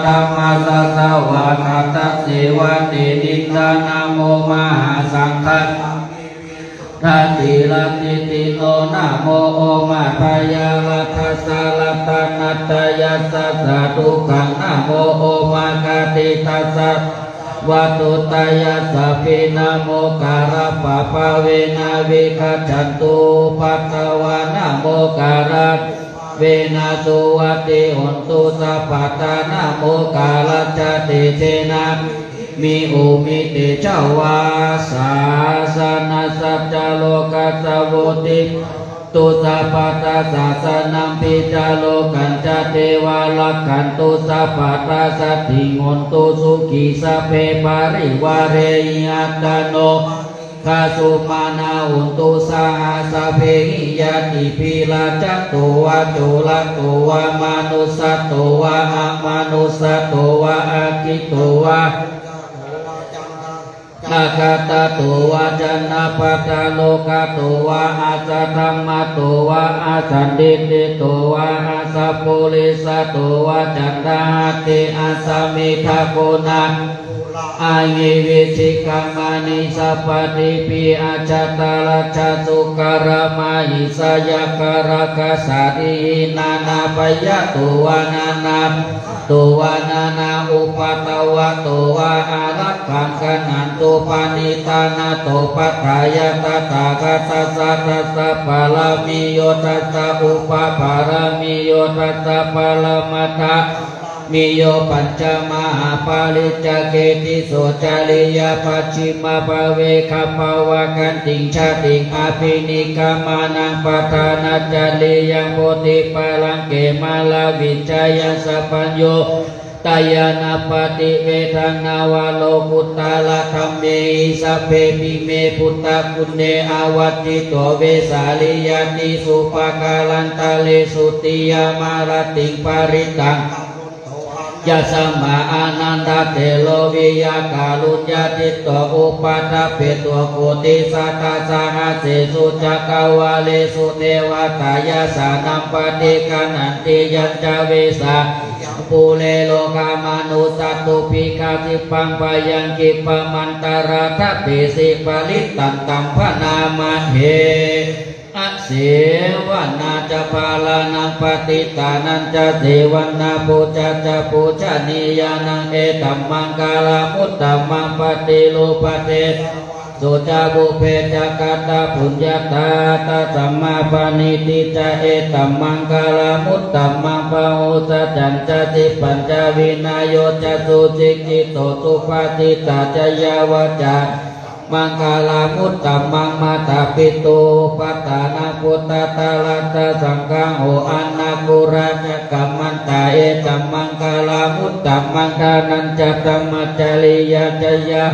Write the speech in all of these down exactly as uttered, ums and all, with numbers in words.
Dhammasāvakā dasevāti nindānamo mahāsaṅghassāmi visuddhasīladiṭṭhino. Namo omātyāraddhassa ratanattayassa sādhukaṃ. Namo omakātītassa vatthuttayassapi. Namokārappabhāvena vigacchantu upaddavā. Namokāranubbhāvena suvatthi hotu sabbadā. Namokārassa tejena me homi tejavā. Sāsanassa ca lokassa vuḍḍhibhāso sabbadā. Sāsanampi ca lokañca devā rakkhantu sabbadā. Saddhiṃ hontu sukhī sabbe parivārehi. Attāno anīghā sumanā hontu saha sabbehi ñātibhi. Rājato vā corato vā manussato vā amanussato vā aggito vā kumbhagato vā chandaghāto vā janapadarogato vā asaddhammato vā asandiṭṭhito vā asappurisato vā caṇḍahatthi-assamigagonā ahi vicchikamaṇisappadīpi ajjhattarajjasūkaramahisayakkharakkhasādīhi nānābhayato vā nānā to vā nānāupaddavato vā ārakkhaṃ gaṇhantu paṇḍitā. Nāthopaṭṭhāya tathāgatassa dasa pāramiyo dasa upapāramiyo dasa paramatthapāramiyo pañca mahāpariccāge tisso cariyapajjhimabbhave gabbhāvakkantiṃ jātiṃ abhinikkhamanaṃ padhānacariyaṃ bodhipallaṅke māravijayaṃ sabbaññu tayānapaṭivedhaṃ navalokuttaradhammehi sabbepime buddhaguṇe āvajjitvā vesāliyā tīsu pākārantaresu tiyāmarattiṃ parittaṃ yasmā ānandatthero viya kāruññacittā upaṭṭhapetvā koṭisatasahassesu cakkavāḷesu devatā yassāṇaṃ paṭiggaṇhanti yañca vesā pure rogāmanussadubbhikkhasippaṃ bhayaṃ khippamantaradhāpesi parittantaṃ bhaṇāma he. Asevanā ca bālānaṃ paṇḍitānañca sevanā pūjā ca pūjanīyānaṃ etammaṅgalamuttamaṃ. Paṭirūpadesavāso ca pubbe ca katapuññatā attasammāpaṇidhi ca etammaṅgalamuttamaṃ. Bāhusaccañca sippañca vinayo ca susikkhito subhāsitā ca yā vācā maṅgalamuttamaṃ. Mātāpituupaṭṭhānaṃ puttadārassa saṅgaho anākulā ca kammantā etammaṅgalamuttamaṃ. Dānañca dhammacariyā ca yā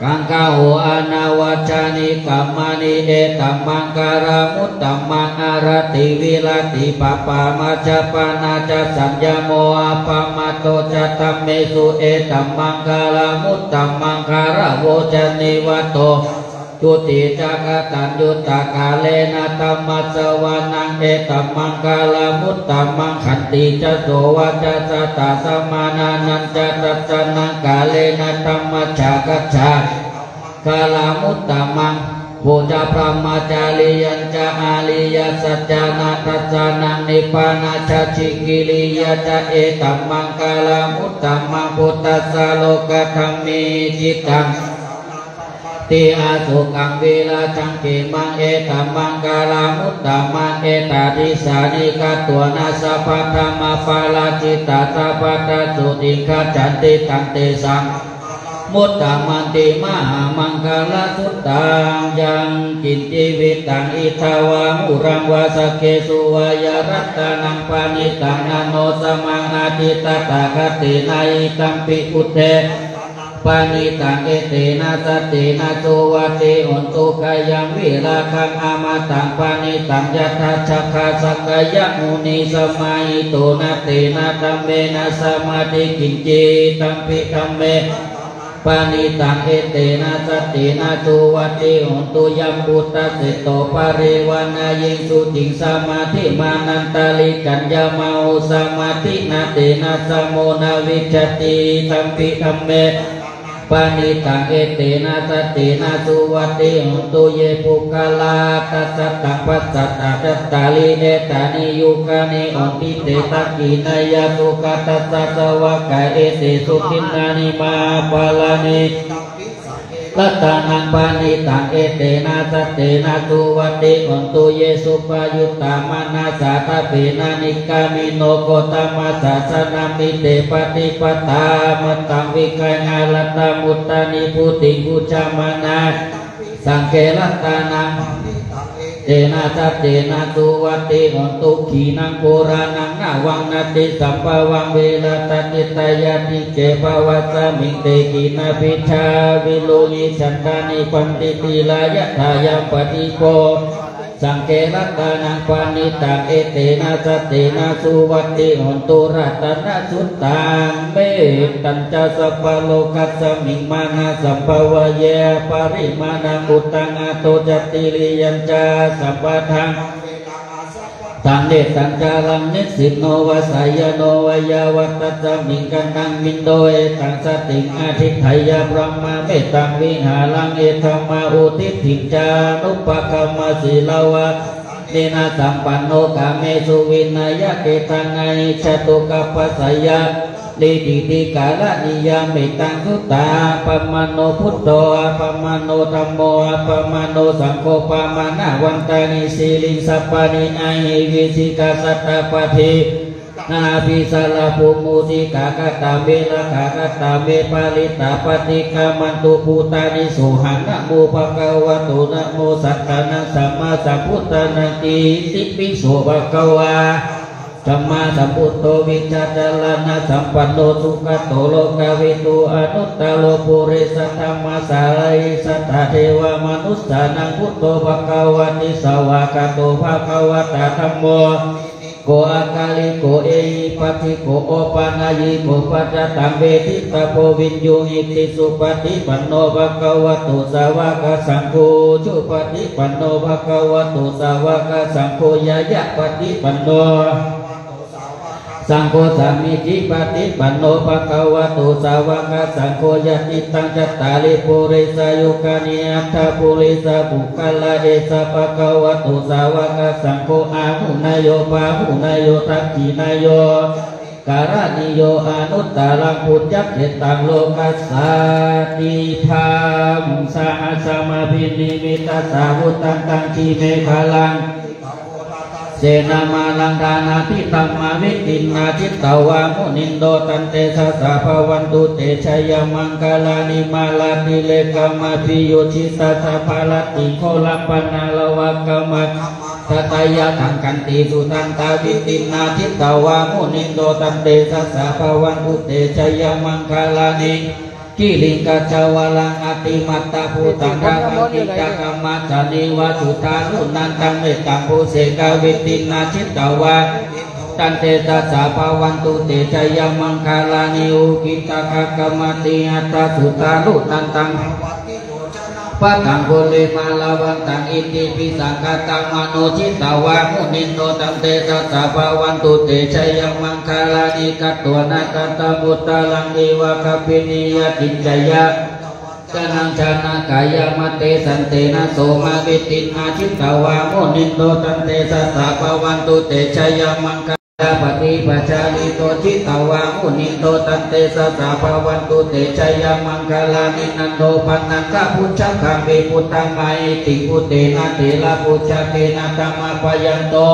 gaho anavajjāni kammāni etammaṅgalamuttamaṃ. Āratī viratī pāpā majjapānā ca saññamo appamādo ca dhammesu etammaṅgalamuttamaṃ. Gāravo ca nivāto ca santuṭṭhī ca kataññutā kālena dhammassavanaṃ etammaṅgalamuttamaṃ. Khantī ca sovacassatā samaṇānañca dassanaṃ kālena dhammasākacchā maṅgalamuttamaṃ. Tapo ca brahmacariyañca ariyasaccāna dassanaṃ nibbānasacchikiriyā ca etammaṅgalamuttamaṃ. Phuṭṭhassa lokadhammehi cittaṃ yassa na kampati asokaṃ virajaṃ khemaṃ etammaṅgalamuttamaṃ. Etādisāni katvāna sabbatthamaparājitā sabbattha sotthiṃ gacchanti tantesaṃ muttamanti mahāmaṅgalasuttaṃ. Yaṅkiñci vittaṃ idha vā huraṃ vā saggesu vā ya ratanaṃ paṇītaṃ na no samaṃ atthi tathāgatena idampi buddhe paṇītaṃ etena saccena suvatthi hotu. Khayaṃ virāgaṃ amataṃ paṇītaṃ yadajjhagā sakyamunī samāhito na tena dhammena samatthi kiñci idampi dhamme Parittaṃ etena saccena suvatthi hotu. Yambuddhaseṭṭho parivaṇṇayī suciṃ samādhimānantarikaññamāhu samādhinā tena samo na vijjati idampi dhamme. Parittaṃ etena saccena suvatthi hotu. Ye puggalā aṭṭha sataṃ pasatthā cattāri etāni yugāni honti te dakkhiṇeyyā sugatassa savakā etesu dinnāni mahapphalāni. Ratanaṃ paṇītaṃ etena saccena suvatthi hotu. Ye suppayuttā manasā daḷhena nikkāmino gotamasāsanamhi te pattipattā amataṃ vigayha laddhā mudhā nibbutiṃ bhuñjamānā saṅghe ratanaṃ etena saccena suvatthi hotu. Khīṇaṃ purāṇaṃ navaṃ natthi sambhavaṃ virattacittāyatike bhavasmiṃ te khīṇabījā vilūhi candano nibbanti dhīrā yathāyampadīpo saṅghe ratanaṃ paṇītaṃ etena saccena suvatthi hotu. Ratanasuttaṃ. Mettañca sabbalokasmiṃ mānasambhāvaye aparimāṇaṃ uddhaṃ adho ca tiriyañca asambādhaṃ. Taṃ nesañcaraṃ nisinno vā sayāno vā yāvatassa vigatamiddho etaṃ satiṃ adhiṭṭheyya brahmametaṃ vihāraṃ idhamāhu. Diṭṭhiñca anupagamma sīlavā nena sampanno kāmesu vineyya gedhaṃ na hi jātu gabbhaseyyaṃ. Iti karaṇīyamettaṃ suddhā appamāṇo buddho appamāṇo dhammo appamāṇo saṅgho pamāṇavantāni siriṃsapāni ahi vicchikā satapadī nābhī sarabū mūsikā katā me rakkhā katā me parittā paṭikkamantu bhūtāni sohaṃ namo bhagavato namo sattannaṃ sammāsambuddhānaṃ. Itipi so bhagavā sammāsambuddho vijjācaraṇasampanno sugato lokavidū anuttaro purisadammasārathi satthā devamanussānaṃ buddho bhagavāti. Svākkhāto bhagavatā dhammo ko akāliko ehipassiko opanayiko paccattaṃ veditabbo viññūhīti. Supaṭipanno bhagavato sāvakasaṅgho ujupaṭipanno bhagavato sāvakasaṅgho ñāyapaṭipanno saṅgho sāmīcipaṭipanno bhagavato sāvakasaṅgho yadidaṃ cattāri purisayugāni aṭṭha purisapuggalā esa bhagavato sāvakasaṅgho āhuneyyo pāhuneyyo dakkhiṇeyyo karaṇīyo anuttaraṃ puññakkhettaṃ lokassāti. Bāhuṃ sahassamabhinimmitasāvudhantaṃ girimekhalaṃ dibbabhummā dānādidhammavidhinā jitavā munindo taṃ tejasā bhavatu te jayamaṅgalāni. Mārātirekamabhiyujjhitasabbarattiṃ ghorampanāḷavakamakkhamathaddhayakkhaṃ khantīsudantavidhinā jitavā munindo taṃ tejasā bhavatu te jayamaṅgalāni. Giriṃ gajavaraṃ atimattabhūtaṃ dāvaggicakkamasanīva sudāruṇantaṃ mettambusekavidhinā jitavā taṃ tejasā bhavatu te jayamaṅgalāni. Ukkhittakhaggamatihatthasudāruṇantaṃ dhāvantiyojanapathaṅgulimālavantaṃ iddhībhisaṅkhatamano jitavā munindo taṃ tejasā bhavatu te jayamaṅgalāni. Katvāna kaṭṭhamudaraṃ iva gabbhinīyā ciñcāya duṭṭhavacanaṃ janakāyamajjhe santena somavidhinā jitavā munindo taṃ tejasā bhavatu te jayamaṅgalāni. Paṭipajjalito jitavā munindo taṃ tejasā bhavatu te jayamaṅgalāni. Nandopanandabhujagaṃ vibudhaṃ mahiddhiṃ puttena therabhujagena damāpayanto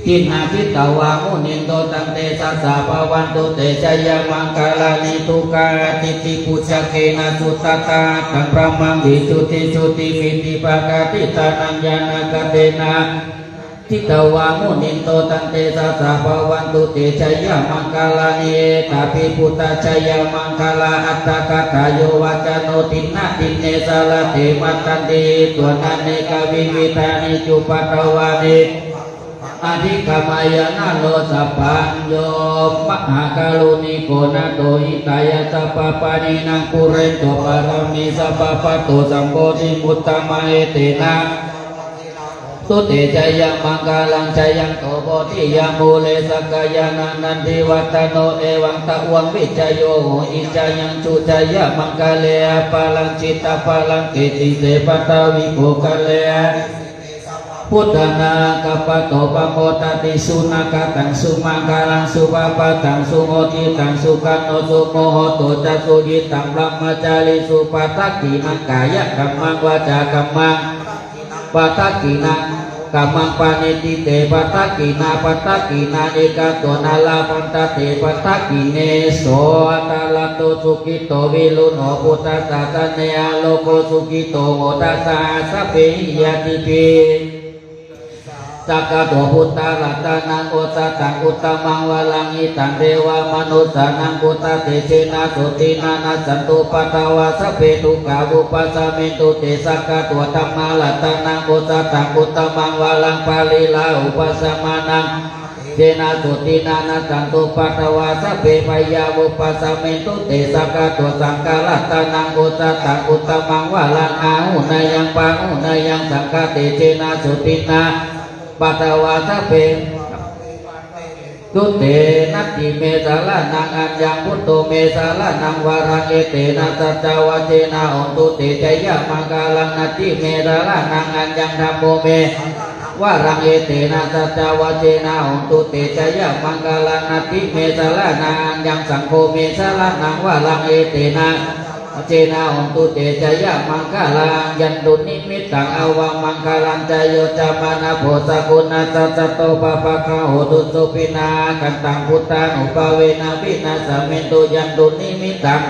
dinā jitavā munindo taṃ tejasā bhavatu te jayamaṅgalāni. Duggāhadiṭṭhibhujagena sudaṭṭhahatthaṃ brahmaṃ visuddhijutimiddhibakābhidhānaṃ ñāṇāgadena jitavā munindo taṃ tejasā bhavatu te jayamaṅgalāni. Etāpi buddhajayamaṅgalaaṭṭhagāthā yo vācano dinadine sarate matandī hitvānanekavividhāni cupaddavāni Adhigameyya naro sapañño. Mahākāruṇiko nātho hitāya sabbapāṇinaṃ pūrentu pāramī sabbā patto sambodhimuttamaṃ. Etena tu te jayamaṅgalaṃ. Jayanto bodhiyā mūle sakyānaṃ nandivaḍḍhano evaṃ tvaṃ vijayo hohi jayassu jayamaṅgale. Aparājitapallaṅke sīse paṭhavipokkhare buddhajānakammato pamodati. Sunakkhattaṃ sumaṅgalaṃ supabhātaṃ suhuṭṭhitaṃ sukhaṇo sumuhutto ca suyiṭṭhaṃ brahmacārisu. Padakkhiṇaṃ kāyakammaṃ vācākammaṃ padakkhiṇaṃ kammaṃ paṇidhī te padakkhiṇā padakkhiṇāni katvāna labhantatthe padakkhiṇe. So atthaladdho sukhito viruḷho buddhasāsane arogyo sukhito hotha saha sabbehi ñātibhi. Sakkatvā buddharatanaṃ osathaṃ uttamaṃ varaṃ hitaṃ devamanussānaṃ buddhatejena sotthinā nassantupaddavā sabbe dukkhā vūpasamentu te. Sakkatvā dhammaratanaṃ osathaṃ uttamaṃ varaṃ pariḷāhūpasamanaṃ tejena sotthinā nassantupaddavā sabbe bhayā vūpasamentu te. Sakkatvā saṅgharatanaṃ osathaṃ uttamaṃ varaṃ āhuneyyaṃ pāhuneyyaṃ saṅghatejena sotthinā paddavā sabbe tu te. Natthi me saraṇaṃ aññaṃ buddho me saraṇaṃ varaṃ etena saccavajjena hotu te jayamaṅgalaṃ. Natthi me saraṇaṃ aññaṃ dhammo me varaṃ etena saccavajjena hotu te jayamaṅgalaṃ. Natthi me saraṇaṃ aññaṃ saṅgho me saraṇaṃ varaṃ etena vajjena hotu te jayamaṅgalaṃ. Yandunnimittaṃ avamaṅgalañca yo cāmanāpo sakuṇassa saddo pāpaggaho dussupinaṃ akantaṃ buddhānubhāvena vināsamentu. Yandunnimittaṃ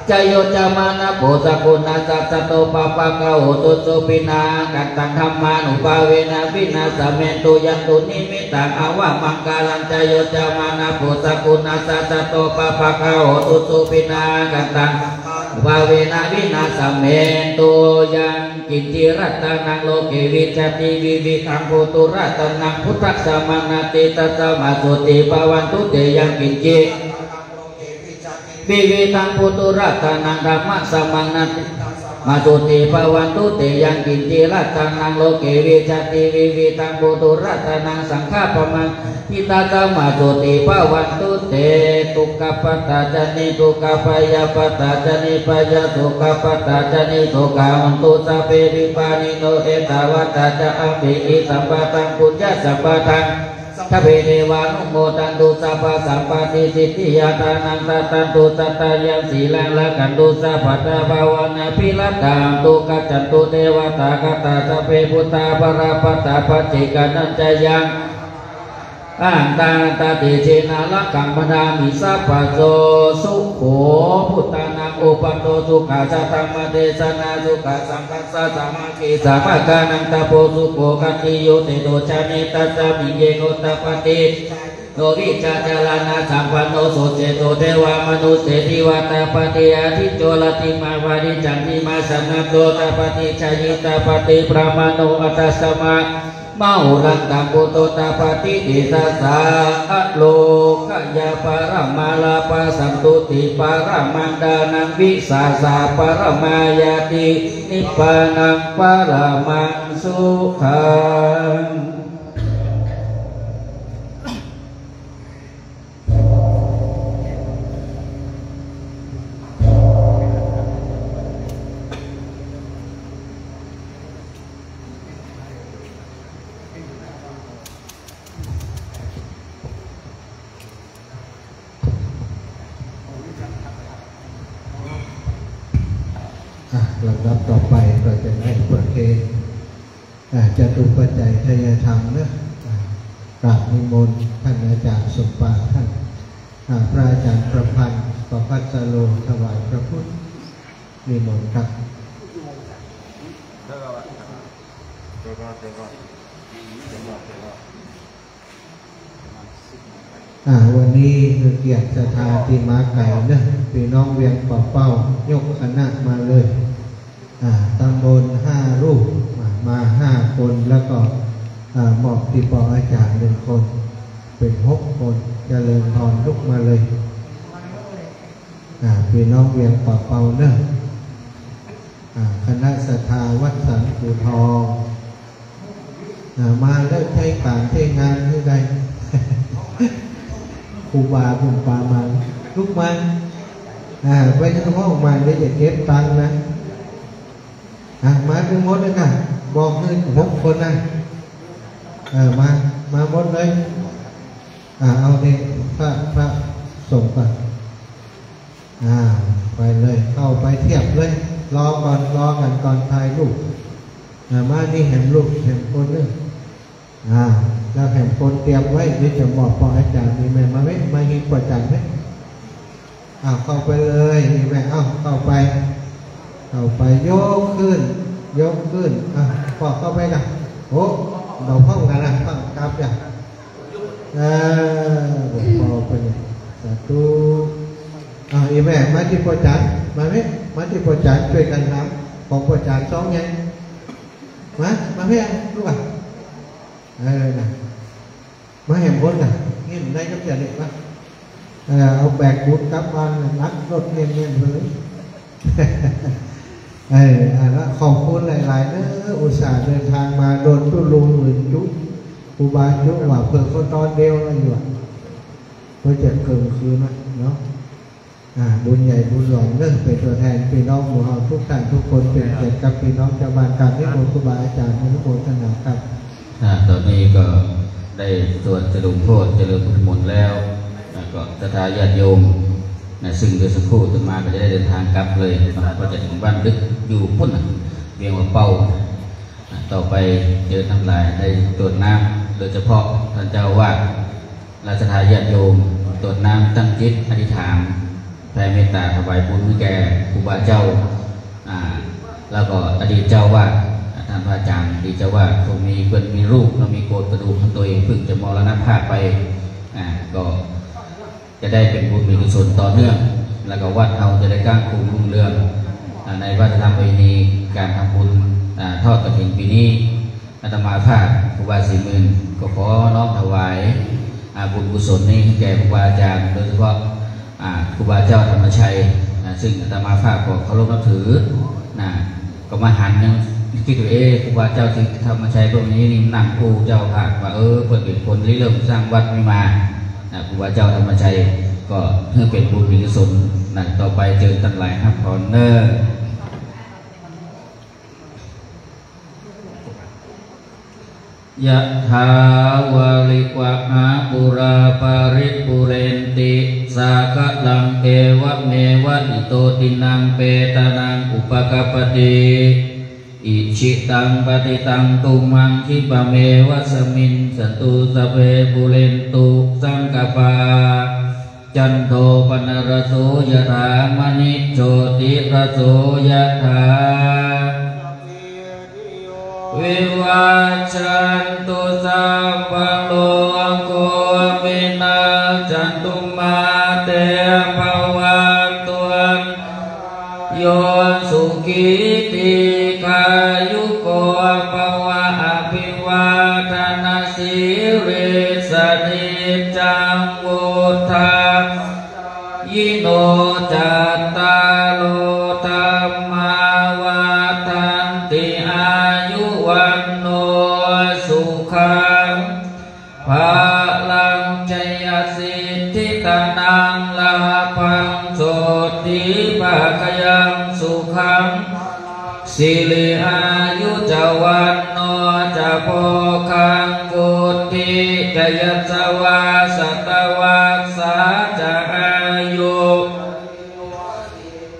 ca yo cāmanāpo sakuṇassa saddo pāpaggaho dussupinaṃ akantaṃ dhammānubhāvena vināsamentu. Yandunnimittaṃ avamaṅgalañca yo cāmanāpo sakuṇassa saddo pāpaggaho dussupinaṃ akantaṃ bhāvena vināsamentu. Yaṅkiñci ratanaṃ loke vijjati vividhaṃ puthu ratanaṃ buddhasamaṃ natthi tasmā sotthī bhavantu te. Yaṅkiñci vividhaṃ puthu ratanaṃ dhammasamaṃ natthi tasmā sotthī bhavantu te. Yaṅkiñci ratanaṃ loke vijjati vividhaṃ puthu ratanaṃ saṅghasamaṃ natthi tasmā sotthī bhavantu te. Dukkhappattā ca niddukkhā bhayappattā ca nibbhayā sokappattā ca nissokā hontu sabbepi pāṇino. Ettāvatā ca amhehi sambhataṃ puññasampadaṃ sabbe devānumodantu sabbasampattisiddhiyā. Dānaṃ dadantu saddhāya sīlaṃ rakkhantu sabbadā bhāvanābhiratā hontu gacchantu devatāgatā. Sabbe buddhā balappattā paccekānañca yaṃ mahantā tejena rakkhaṃ bandhāmi sabbaso. Sukho buddhānaṃ uppādo sukhā saddhammadesanā sukhā saṅghassa sāmaggī sabbakānaṃ tapo sukho. Khattiyo tejo jane tasmiṃ ye gotapati jayuṃ yo vijjācaraṇasampanno so seṭṭho devamanusseshiva. Tappati ādicco rattimābhāti candimā sannaddho tappati jhāyī tappati brāhmaṇo atthasmā mahorattaṃ buddho tappati tejasā. Ārogyaparamā lābhā santuṭṭhiparamaṃ dānaṃ vissāsaparamā ñāti nibbānaṃ paramaṃ sukhaṃ. อ่ะ ลำดับต่อไปก็จะได้ประเคน อ่า จตุปัจจัยทายธรรมเนอะ อ่า กราบนิมนต์ท่านอาจารย์สมปรารถน์ ท่าน อ่า พระอาจารย์ประพันธ์ ประภัสสโร ถวายพระพุทธ นิมนต์ครับ อ่า วันนี้คือเกียรติศรัทธาที่มาไกลเนอะ พี่น้องเวียงป่าเป้า ยกคณะมาเลย อ่า ตำบลห้ารูป อ่า มาห้าคน แล้วก็ อ่ามอบที่ปออาจารย์หนึ่งคน เป็นหกคน เจริญพร ลุกมาเลย อ่าพี่น้องเวียงป่าเปาเนอะ อ่าคณะศรัทธาวัดสันกู่ทอง อ่ามาแล้วใช้การใช้งานให้ได้ ครูบาบุญปามา ลุกมา อ่าไปที่ห้องมา เดี๋ยวจะเก็บตังค์นะ อ่ะมาทั้งหมดเลยค่ะ บอกเลยหกคนนะ เออมา มาหมดเลย อ่าเอาเนี่ยพระพระส่งไป อ่าไปเลย เข้าไปเทียบเลย รอก่อน รอกันก่อนถ่ายรูป อ่ามานี่แหมรูปแหมคนหนึ่ง อ่าแล้วแหมคนเตรียมไว้ เดี๋ยวจะบอกปออาจารย์นี่แม่มาไหม มาฮิปออาจารย์ไหม อ้าวเข้าไปเลยนี่แม่ อ้าวเข้าไป เข้าไป ยกขึ้น ยกขึ้น อ่ะปอเข้าไปนะ โอ้เราพร้อมกันนะ ฟังกราบจ้ะ เออบอกปอไปเลย สาธุ อ่าอีแม่มาที่ปออาจารย์ มาไหม มาที่ปออาจารย์ ช่วยกันทำของปออาจารย์สองไง มา มาไหมลูกอ่ะ เออนะ มาแหมคนน่ะ เห็นได้กับจริตปะ เออเอาแบกบุญกลับบ้านน่ะ นักรถเน้นๆเลย เอออ่ะละขอบคุณหลายๆเด้อ อุตส่าห์เดินทางมา โดนตุลุงหมื่นจุ ครูบาจุว่าเพิ่งเขาตอนเดียวแล้วอยู่อ่ะ เพื่อจะเกินคืนนะเนาะ อ่าบุญใหญ่บุญหลวงเด้อ เป็นตัวแทนพี่น้องหมู่เฮาทุกท่านทุกคน เป็นเกียรติกับพี่น้องชาวบ้าน กราบนิมนต์ครูบาอาจารย์อนุโมทนาครับ อ่าตอนนี้ก็ได้สวดสรุปโทษเจริญพุทธมนต์แล้ว แล้วก็ศรัทธาญาติโยมนะ ซึ่งเดี๋ยวสักครู่อาตมาก็จะได้เดินทางกลับเลยนะ ก็จะถึงบ้านลึกอยู่ปุ้นนะ เวียงป่าเปานะ ต่อไปเจอทั้งหลายได้ตรวจน้ำ โดยเฉพาะท่านเจ้าอาวาส และศรัทธาญาติโยมตรวจน้ำตั้งจิตอธิษฐานแผ่เมตตาถวายบุญให้แก่ครูบาเจ้า อ่า แล้วก็อดีตเจ้าอาวาส อ่า ท่านพระอาจารย์อดีตเจ้าอาวาส คงมีเพื่อนมีรูป แล้วมีโครงกระดูกของตัวเองเพิ่งจะมรณภาพไป อ่า ก็จะได้เป็นบุญมีกุศลต่อเนื่อง แล้วก็วัดเราจะได้ก้างคุงรุ่งเรือง อ่า ในพระธรรมประเพณีการทำบุญ อ่า ทอดกฐินปีนี้ อาตมาภาพครูบาศรีหมื่น ก็ขอน้อมถวาย อ่า บุญกุศลนี้ให้แก่ครูบาอาจารย์ โดยเฉพาะ อ่า ครูบาเจ้าธรรมชัย อ่า ซึ่งอาตมาภาพก็เคารพนับถือ นะ ก็มาหันยังคิดว่า เอ๊ะ ครูบาเจ้าที่ธรรมชัยพวกนี้นี่นั่งคู่เจ้าภาพว่า เออ เพิ่นเป็นคนริเริ่มสร้างวัดนี้มา นะ ครูบาเจ้าธรรมชัย ก็เพื่อเป็นบุญมีกุศล นะ ต่อไปเจิญตังหลายฮับผ่อนเน้อ Yathā vārivahā pūrā paripūrenti sāgaraṃ, evameva ito dinnaṃ petānaṃ upakappati. Icchitaṃ patthitaṃ tumhaṃ khippameva samijjhatu, sabbe pūrentu saṅkappā, cando paṇṇaraso yathā, maṇi jotiraso yathā. Vivajjantu sabbarogo vinassatu, mā te bhavatvantarāyo, sukhī dīghāyuko bhava. Abhivādanasīlissa niccaṃ vuḍḍhā pacāyino, cattāro dhammā vaḍḍhanti: āyu vaṇṇo sukhaṃ balaṃ. Jayasiddhi dhanaṃ lābhaṃ, sotthi bhāgyaṃ sukhaṃ, siri āyu ca vaṇṇo ca, bhogaṃ vuḍḍhī ca yasavā, satavassā ca āyū,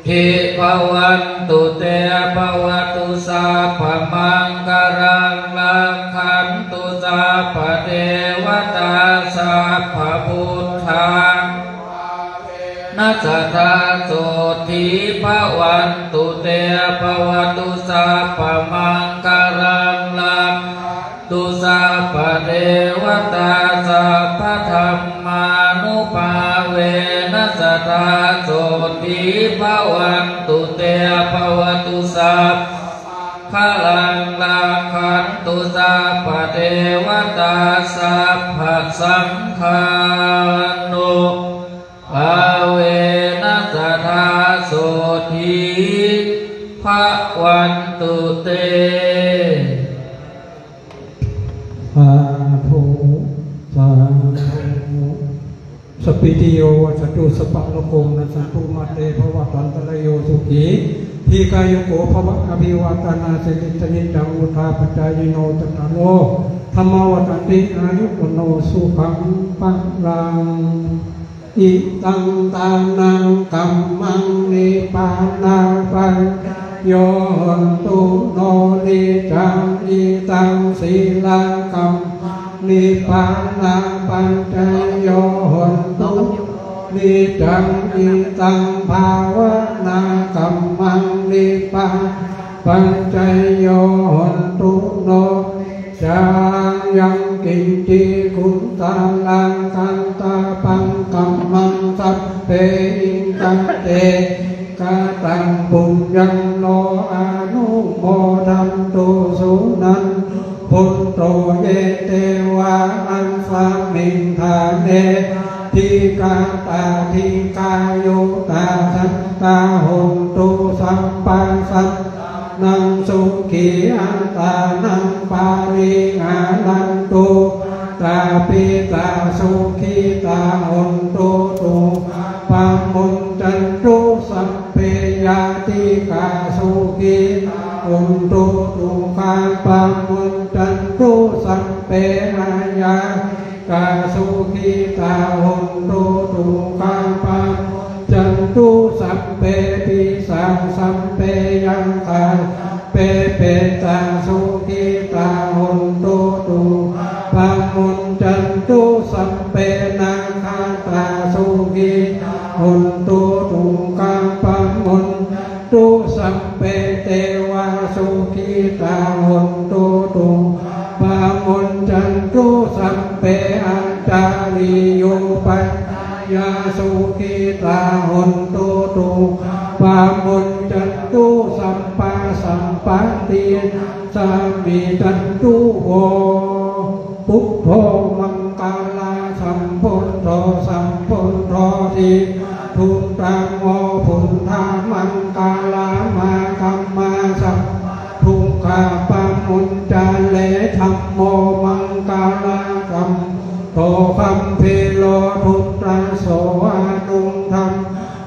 sukhī bhavantu te. Bhavatu sabbamaṅgalaṃ, rakkhantu sabbadevatā, sabbabuddhānubhāvena sadā sotthī bhavantu te. Bhavatu sabbamaṅgalaṃ, rakkhantu sabbadevatā, sabbadhammānubhāvena sadā sotthī bhavantu te. Bhavatu sabbamaṅgalaṃ, rakkhantu sabbadevatā, saṅghānubhāvena sadā sotthī bhavantu te. Sādhu, sādhu. Sabbītiyo vivajjantu, sabbarogo vinassatu, mā te bhavatvantarāyo, sukhī dīghāyuko bhava. Abhivādanasīlissa niccaṃ vuḍḍhāpacāyino, cattāro dhammā vaḍḍhanti, āyu vaṇṇo sukhaṃ balaṃ. Idaṃ dānaṃ dhammaṃ nibbānapaccayo, hontu no niccaṃ. Idaṃ sīlaṃ dhammaṃ nibbānapaccayo, hontu no niccaṃ. Idaṃ bhāvanādhammaṃ nibbānapaccayo, hontu no niccaṃ. Yaṅkiñci kusalakatāpaṃ kammaṃ sabbe ittante kataṃ puññaṃ no anumodantu suṇantu bhonto ye devā asmiṃ ṭhāne adhigatā dīghāyukā sattā hontu sabbasatta naṃ sukhī attānaṃ pariharantu. Mātāpitā sukhitā hontu, puttā pamuñcantu, sabbe ñātikā sukhitā hontu, dukkhā pamuñcantu, sabbe aññātikā sukhitā hontu, dukkhā pamuñ cantu, sabbe pisā sabbe yakkhā sabbe petā sukhitā hontu, dukkhā pamuñcantu, sabbe nakkhattā sukhitā hontu, dukkhā pamuñcantu, sabbe devā sukhitā hontu, dukkhā pamuñcantu, sabbe ācariyupajjhā yā sukhitā hontu, dukkhā pamuñcantu, sabbasampattīnaṃ samijjhantu vo. Buddho maṅgalasambhūto, sabbabuddhābhiyuggo, dhammo buddhamaṅgalam, aggappatto dukkhapamuñcantu, dhammo maṅgalasambhūto, gambhīro duddaso, anuttaro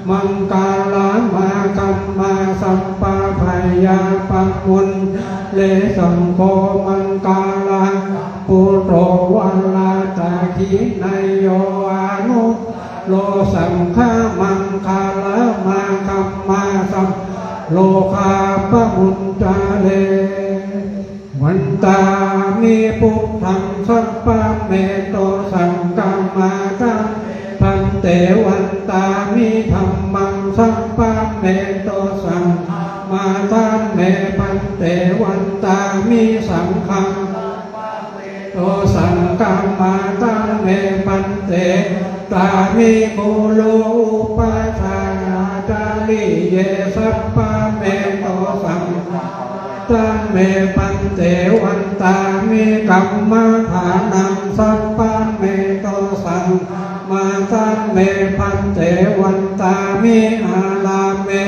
maṅgalam, aggappatto sabbabhayappamuñcantu, saṅgho maṅgalasambhūto, varadakkhiṇeyyo, anuttaro saṅghamaṅgalam, aggappatto sabbarogapamuñcantu. Vandāmi buddhaṃ, sabbaṃ me dosaṃ khamatha me bhante. Vandāmi dhammaṃ, sabbaṃ me dosaṃ khamatha me bhante. Vandāmi saṅghaṃ, sabbaṃ me dosaṃ khamatha me bhante. Vandāmi guru upajjhāyācariye, sabbaṃ me dosaṃ khamatha me bhante. Vandāmi kammadānaṃ, sabbaṃ me dosaṃ khamatha me bhante. Vandāmi ārāme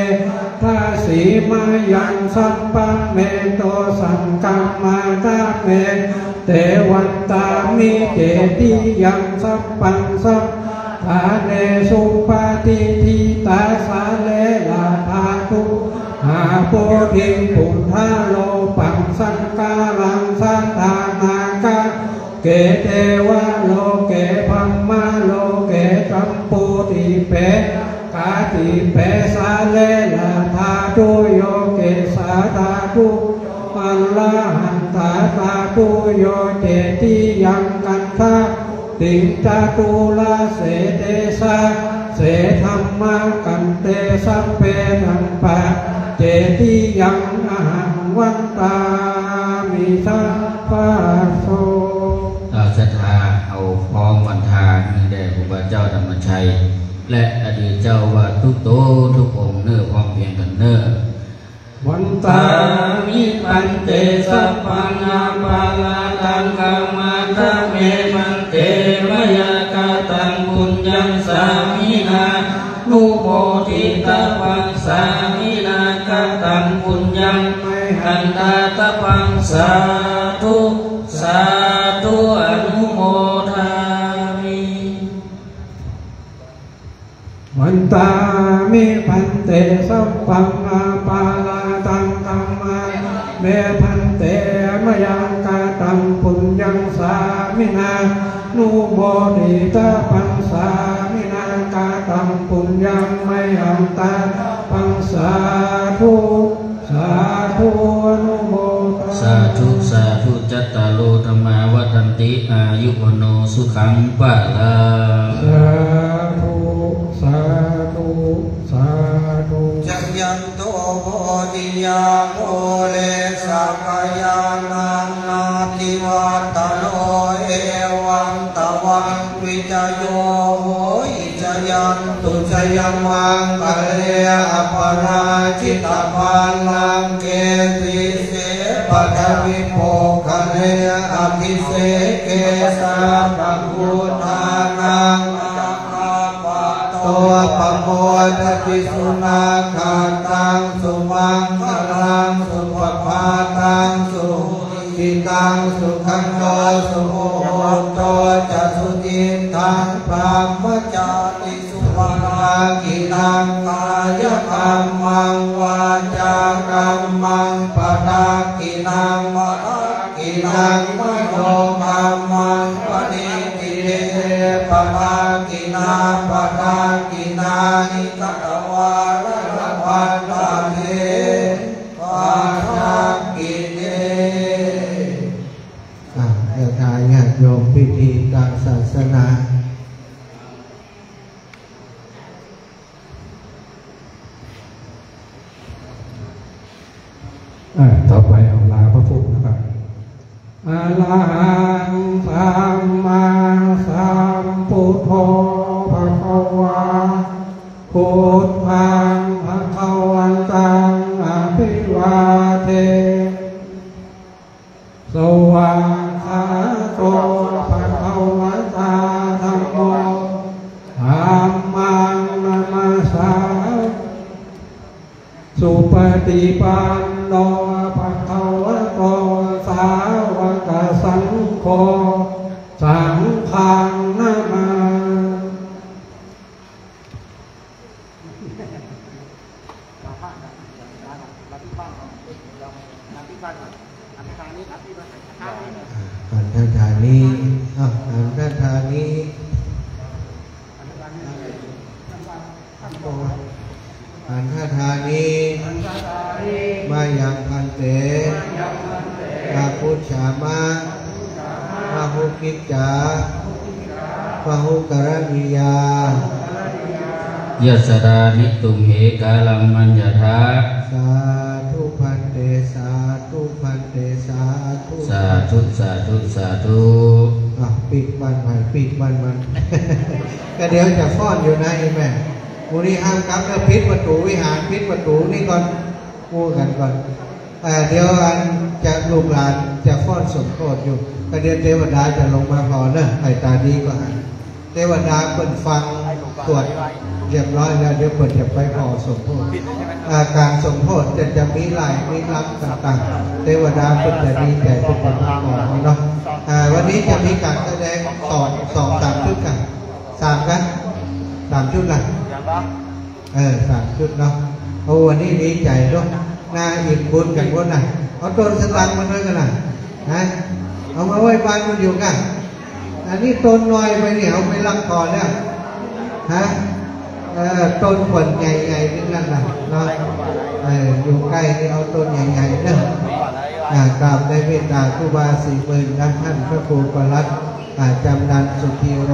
baddhasīmāyaṃ, sabbaṃ me dosaṃ khamatha me bhante. Vandāmi cetiyaṃ sabbaṃ sabbaṭṭhānesu patiṭṭhitā, sārīradhātu ha bodhiṃ buddharūpaṃ, saṅkhāraṃ sadā nāgaloke devaloke brahmaloke jambudīpe gāgadīpe, sārīradhātuyo kesā dhātuyo arahantā dhātuyo, cetiyaṃ gandha bodhiṃ caturāsīti sahase dhammakkhandhe, sabbe dhammapaṭicca cetiyaṃ ahaṃ vandāmi sabbaso. เอาศรัทธา เอาพร้อมวันทา เนื่องแด่ครูบาเจ้าธรรมชัย และอดีตเจ้าอาวาสทุกโตทุกองค์เน้อ พร้อมเพียงกันเน้อ Vandāmi bhante, sabbaṃ aparādhaṃ khamatha me bhante, sāminā anumoditabbaṃ, sāminā kataṃ puññaṃ mayhaṃ dātabbaṃ, sādhu, sādhu, anumodāmi. Vandāmi bhante sabbaṃ aparādhaṃ khamatha me bhante, mayaṃ kataṃ puññaṃ sāminā anumoditabbaṃ, sāminā kataṃ puññaṃ mayhaṃ dātabbaṃ, sādhu, sādhu, anumodāmi. Sādhu, sādhu. Cattāro dhammā vaḍḍhanti, āyu vaṇṇo sukhaṃ balaṃ. Sādhu, sādhu, sādhu. Jayanto bodhiyā mūle sakyānaṃ nandivaḍḍhano, evaṃ tvaṃ vijayo hohi jayassu jayamaṅgale, aparājitapallaṅke sīse paṭhavipokkhare, abhiseke sabbabuddhānaṃ aggappatto pamodati. Sunakkhattaṃ sumaṅgalaṃ supabhātaṃ suhu ṭṭhitaṃ, sukhaṇo sumuhutto ca suyiṭṭhaṃ brahmacārisu, padakkhiṇaṃ kāyakammaṃ vācākammaṃ padakkhiṇaṃ, padakkhiṇaṃ manokammaṃ paṇidhī te padakkhiṇā, padakkhiṇāni katvāna labhantatthe padakkhiṇe. อ่ะ ศรัทธาญาติโยม พิธีทางศาสนา อ่ะ ต่อไปเอาลาพระพุทธนะครับ Arahaṃ sammāsambuddho bhagavā, buddhaṃ bhagavantaṃ abhivādemi. Svākkhāto bhagavatā dhammo, dhammaṃ namassāmi. Supaṭipanno bhagavato sāvakasaṅgho, saṅghaṃ namāmi. ขันธทานิ อ่ะ ขันธทานิ ขันธทานิ mayaṃ bhante, apucchāma, bahukicca, bahukaraṇīyā, yassa dāni tumhe kālaṃ maññatha. Sādhu bhante, sādhu bhante, sādhu. Sādhu, sādhu, sādhu. อ่ะ ปิดบ้านใหม่ ปิดบ้านมัน ก็เดี๋ยวจะฟ้อนอยู่นะ อีแม่ มื้อนี้ห้ามกลับนะ ปิดประตูวิหาร ปิดประตูนี่ก่อน หมู่กันก่อน เอ่อ เดี๋ยวอันจะ ลูกหลานจะฟ้อนสมโภชอยู่ ก็เดี๋ยวเทวดาจะลงมาผ่อเนอะ ใผตาดีก็หัน เทวดาเพิ่นฟังสวดเรียบร้อยแล้ว เดี๋ยวเพิ่นจะไปผ่อสมโภช อ่า การสมโภชจะ จะมีหลาย มีลำต่างๆ เทวดาเพิ่นจะดีใจ เพิ่นจะมาผ่อเนาะ อ่า วันนี้จะมีการแสดงสอง สองสามชุดกัน สามกัน สามชุดล่ะ เออ สามชุดเนาะ โอ้ วันนี้ดีใจเนาะ น่าอิ่มบุญกันหมดนะ เอาต้นสตางค์มาด้วยกันนะ ฮะ เอามาไว้บ้านมันอยู่กัน อันนี้ต้นน้อยไปเนี่ย เอาไปลักก่อนแล้ว ฮะ เออ ต้นขวัญใหญ่ๆ ทั้งนั้นนะ เนาะ เออ อยู่ใกล้นี่เอาต้นใหญ่ๆ เนอะ อ่า กราบในเมตตาครูบาสี่หมื่นนะ ท่านพระครูปลัด อ่า จำนันสุธีโร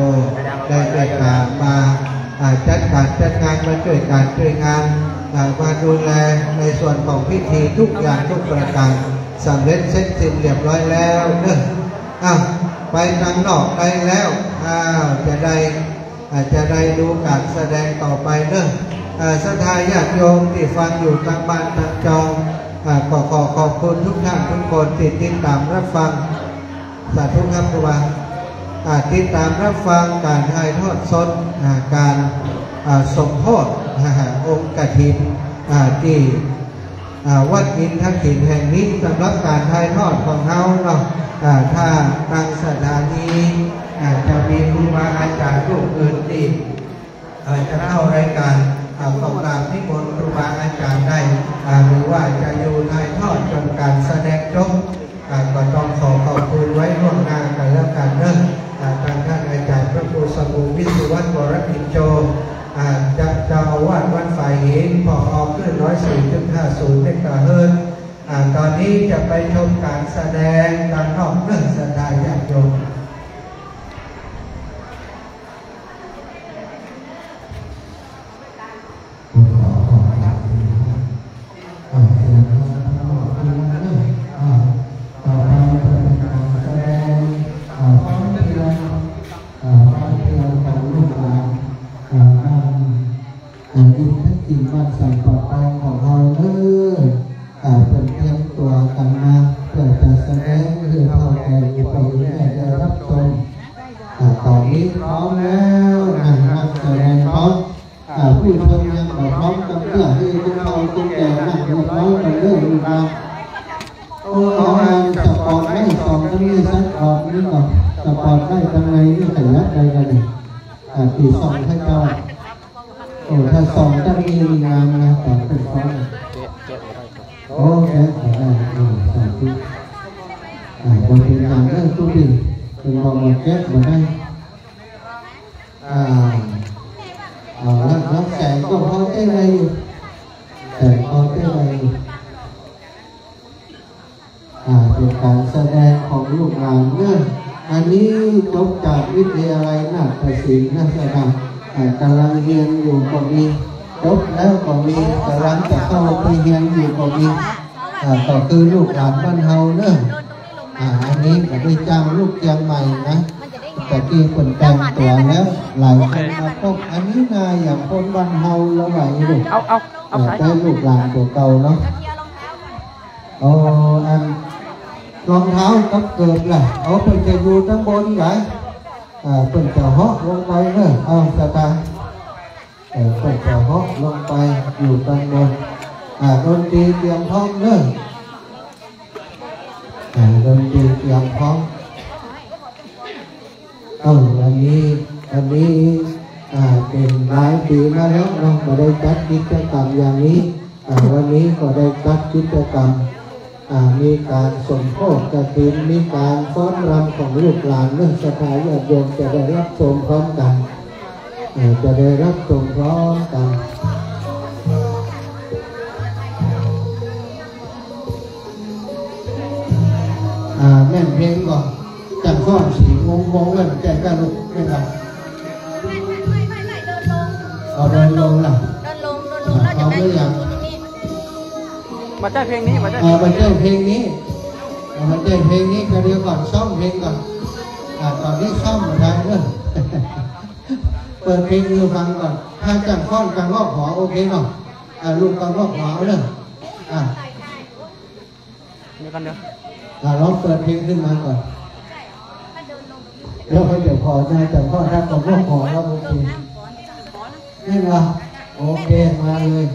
ได้เมตตามา อ่า จัดการจัดงาน มาช่วยการช่วยงาน อ่า มาดูแลในส่วนของพิธีทุกอย่างทุกประการ สำเร็จเสร็จสิ้นเรียบร้อยแล้วเนอะ อ้าว ไปทางนอกได้แล้ว อ้าว จะได้ อ่า จะได้ดูการแสดงต่อไปเนอะ อ่า ศรัทธาญาติโยมที่ฟังอยู่ทางบ้านทางจอ อ่า ก็ขอขอบคุณทุกท่านทุกคนที่ติดตามรับฟัง สาธุครับครูบา อ่าติดตามรับฟังการถ่ายทอดสดอ่าการอ่าสมโภชอ่าองค์กฐินอ่าที่อ่าวัดอินทขิลแห่งนี้สำหรับการถ่ายทอดของเฮาเนาะอ่าถ้าทางสถานีอ่าจะมีครูบาอาจารย์รูปอื่นที่ เอ่อจะเล่ารายการอ่าของกราบนิมนต์ครูบาอาจารย์ได้อ่าหรือว่าจะอยู่ถ่ายทอดจนการแสดงจบอ่าก็ต้องขอขอบคุณไว้ล่วงหน้ากันแล้วกันเนอะอ่าทางท่านอาจารย์พระครูสมุวิศวัตรวรพิญโจอ่าจะเจ้าอาวาสวัดฝายหิน ผอ คลื่น ร้อยสี่จุดห้าศูนย์ เมกะเฮิรตซ์อ่าตอนนี้จะไปชมการแสดงด้านนอกเนอะศรัทธาญาติโยม ขอขอบคุณครับอ่าเชิญครับอ่าต่อไปจะเป็นการแสดงอ่าพร้อมเพรียงอ่าพร้อมเพรียงของลูกหลานอ่าบ้านอ่าอินทขิลบ้านสันป่าตองของเราเด้ออ่าเพิ่นเตรียมตัวกันมาเพื่อจะแสดงให้เฒ่าแก่ผู้เฒ่าผู้แก่ได้รับชมอ่าตอนนี้พร้อมแล้วนะนักแสดงพร้อม อ่าผู้ชมยังบ่พร้อมกันเตื้อ ให้ผู้เฒ่าผู้แก่นั่งเรียบร้อยกันเด้อลูกหลาน โอ้ เอาอันสปอตไลท์ส่องทางนี้สักดอกหนึ่งก่อน สปอตไลท์ทางในนี่ขยับได้กันนี่อ่าที่ส่องให้เจ้า โอ้ ถ้าส่องทางนี้นี่งามนะ ตอนเป็นฟ้อนต์ โอเค ได้ อ่า สาธุ อ่า บ่เป็นหยังเด้อ ทุกที เป็นบ่มาแก้บ่ได้ อ่า เอาละครับ แสงก็พอใช้ได้อยู่ แสงพอใช้ได้อยู่ อ่า เป็นการแสดงของลูกหลานเนอะ อันนี้จบจากวิทยาลัยนาฏศิลป์นะ สถาบัน อ่า กำลังเรียนอยู่ก็มี จบแล้วก็มี กำลังจะเข้าไปเรียนอยู่ก็มี อ่า ก็คือลูกหลานบ้านเฮาเนอะ อ่า อันนี้ก็ได้จ้างลูกเชียงใหม่นะ แต่กี้เพิ่นแต่งตัวแล้ว หลายคนมาพบ อันนี้นาอย่างคนบ้านเฮาละไหวลูก เอา เอา เอา เออ ไป ได้ลูกหลานตัวเก่าเนาะ โอ้ อันรองเท้ากับเกิบล่ะ เอา เพิ่นจะอยู่ข้างบนไหน อ่า เพิ่นจะเหาะลงไปเนอะ เอา สตางค์ เออ เพิ่นจะเหาะลงไปอยู่ข้างบน อ่า ดนตรีเตรียมพร้อมเนอะ อ่า ดนตรีเตรียมพร้อม เออ วันนี้ วันนี้ อ่า เป็นหลายปีมาแล้วเนาะ บ่ได้จัดกิจกรรมอย่างนี้ อ่า วันนี้ก็ได้จัดกิจกรรม อ่า มีการสมโภชกฐิน มีการฟ้อนรำของลูกหลานเนอะ ศรัทธาญาติโยมจะได้รับชมพร้อมกัน เอ่อ จะได้รับชมพร้อมกัน อ่า แม่นเพลงก่อน จังฟ้อนสีวงวงเล่นแก่กันลูก ไม่ละ ไม่ ไม่ ไม่ ไม่ เดินลง เอา เดินลงล่ะ เดินลง เดินลง แล้วจะ เอา ไป หรือยัง ตรงนี้ มาแจ้งเพลงนี้ มาแจ้ง อ่า มาแจ้งเพลงนี้ อ่า มาแจ้งเพลงนี้ ก็เดี๋ยวก่อน ซ่อมเพลงก่อน อ่า ตอนนี้ซ่อมมาได้เนอะ เปิดเพลงให้ฟังก่อน ถ้าจังฟ้อนกลางรอบหอ โอเคเนาะ อ่า ลูกกลางรอบหอเนอะ อ่า เดี๋ยวกันเดี๋ยว อ่า ลองเปิดเพลงขึ้นมาก่อน เดี๋ยวค่อยเดี๋ยวขอ จังฟ้อน ถ้ากลางรอบหอแล้ว โอเค นี่ละ โอเค มาเลย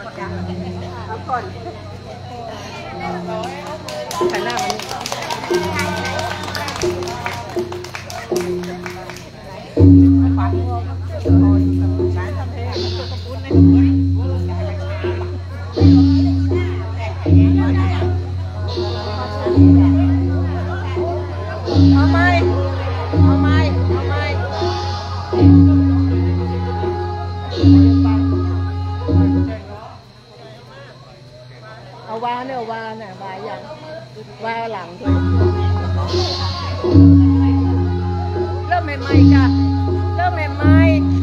พักผ่อน หันหน้ามานี่ เอาใหม่ เอาใหม่ เอาใหม่ เอาวาเนี่ย วาเนี่ย วายัง วาหลังด้วย เริ่มใหม่ๆจ้ะ เริ่มใหม่ๆ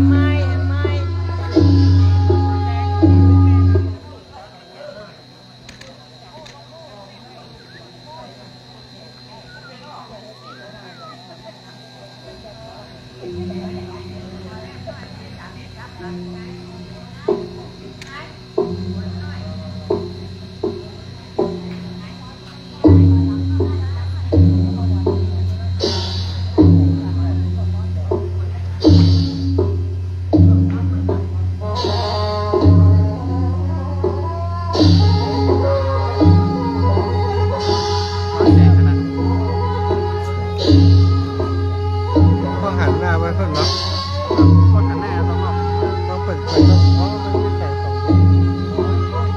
ใหม่ๆ ใหม่ๆ ต้องหันหน้าไว้ก่อนเนาะ ต้องหันหน้า ต้อง ต้องเปิดไฟ ต้อง เพราะว่ามันไม่แสงสองดวง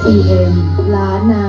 ทีเอ็ม ล้านนา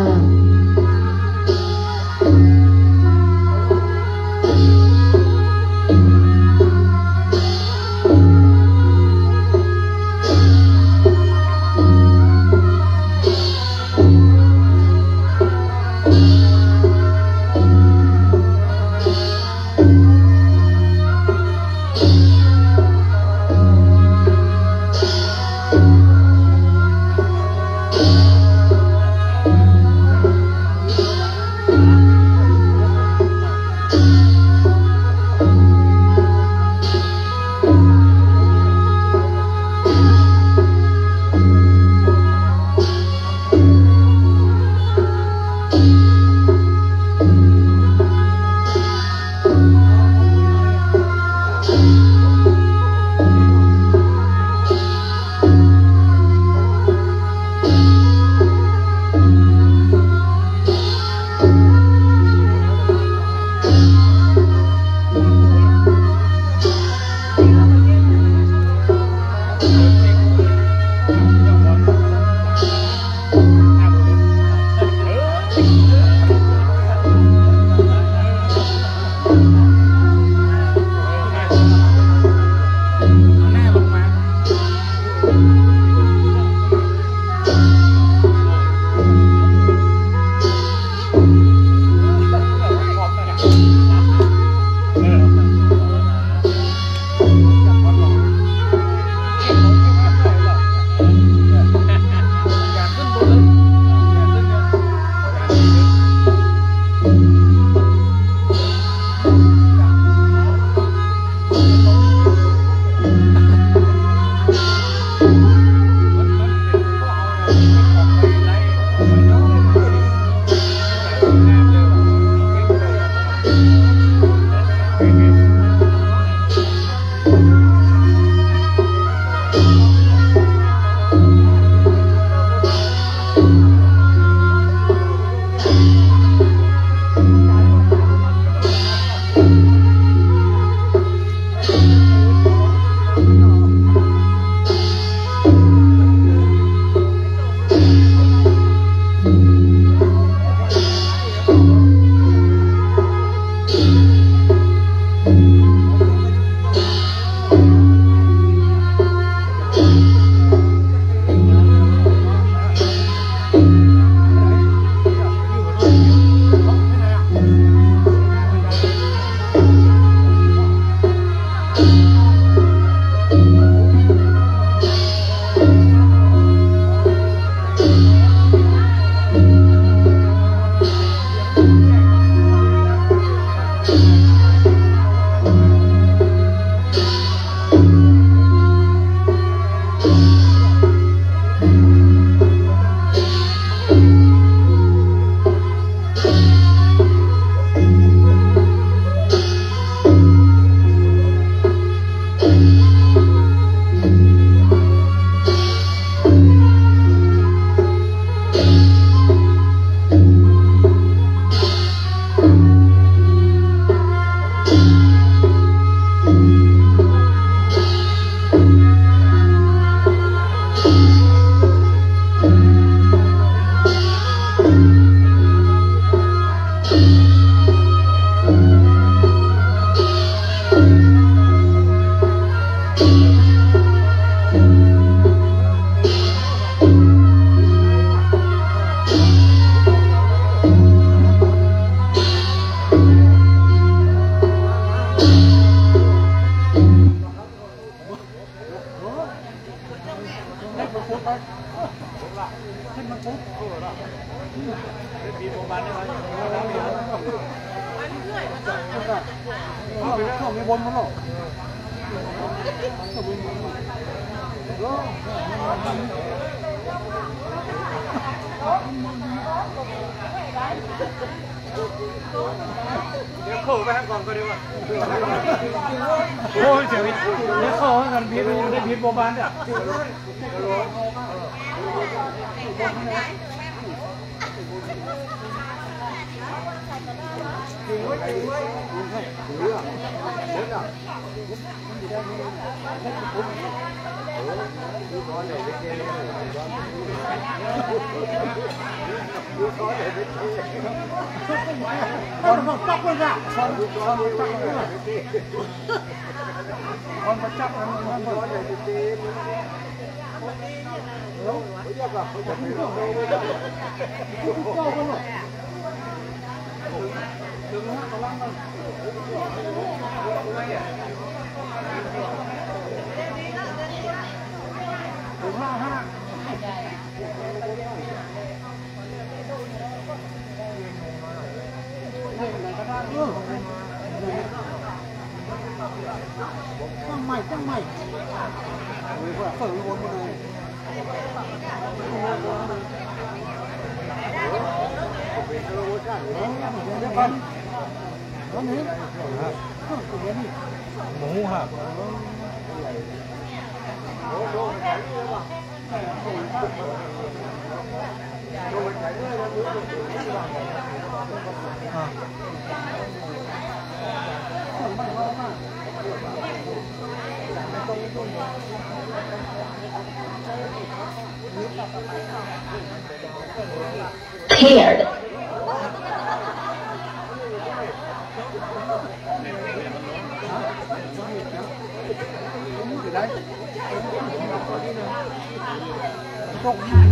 ให้มันปุ๊บ เอาไปช่วงนี้วนมันหรอก เดี๋ยวโค้งไปทางก่อนก็ดีกว่า โอ้ย เดี๋ยว เดี๋ยวเข้ากันผิด มันจะได้ผิดโบบานเนี่ย ตั้งใหม่ ตั้งใหม่ เออ เปิดวนมาเลย เดี๋ยวก่อน ตอนนี้ หมูครับ Paired. ไ